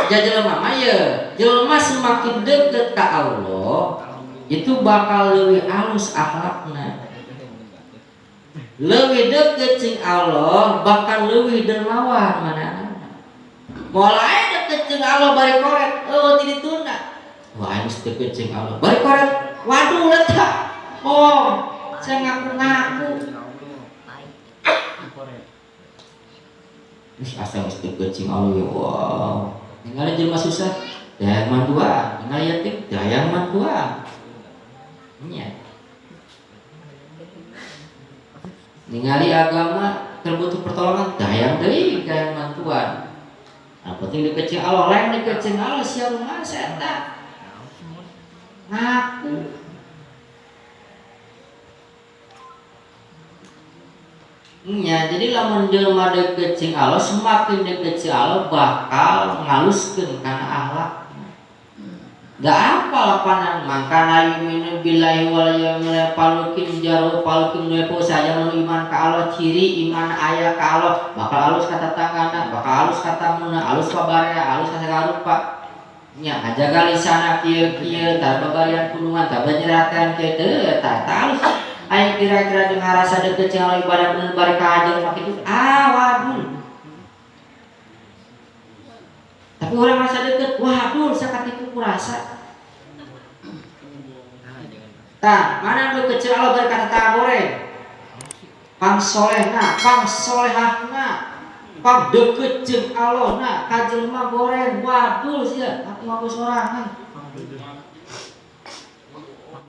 Jelema mah ye, jelema semakin deket ka Allah itu bakal leuwih alus akhlakna. Leuwih deket jeung Allah bakal leuwih dermawan mana. Mulai deket jeung Allah bari koret, eueuh ti dituna. Wah, aing geus deket jeung Allah. Bari koret, waduh letak. Oh, saya ngaku-ngaku. Terus asa geus deket jeung Allah, wow. Ningali jelema susah, dayang mantua, ningali yatim, dayang mantua. Nya. Ningali agama terbutuh pertolongan, dayang deui dayang mantuan. Nah, penting deket jeung Allah, lain deket jeung Allah sia mah eta. Ngaku. Nya, jadi lamun jelema deket jeung Allah, semakin deket jeung Allah bakal ngaluskeun kana akhlak. Gak apa lapanan mangkana yuminu billahi wal yaumil akhir palukin jaru palukin nepo saja nu iman ka Allah ciri iman aya ka Allah bakal alus ka tetanggana bakal alus ka tamuna alus ka barea alus ka sagala rupa. Nya ngajaga lisana kieu-kieu tah babarian kunungan tah banyerakan kieu teu tah alus. Aing kira-kira jeung ngarasa deket jeung Allah ibadah bener bari ka ajeun mah kitu ah waduh. Tapi orang merasa deket, waduh sakatitu kurasa. Tah, mana nu kecil Allah berkata tak goreng. Pang solehna, pang solehahna, pang deket jeung Allah na, ka jelema goreng, waduh sia, aku ngaku sorangan.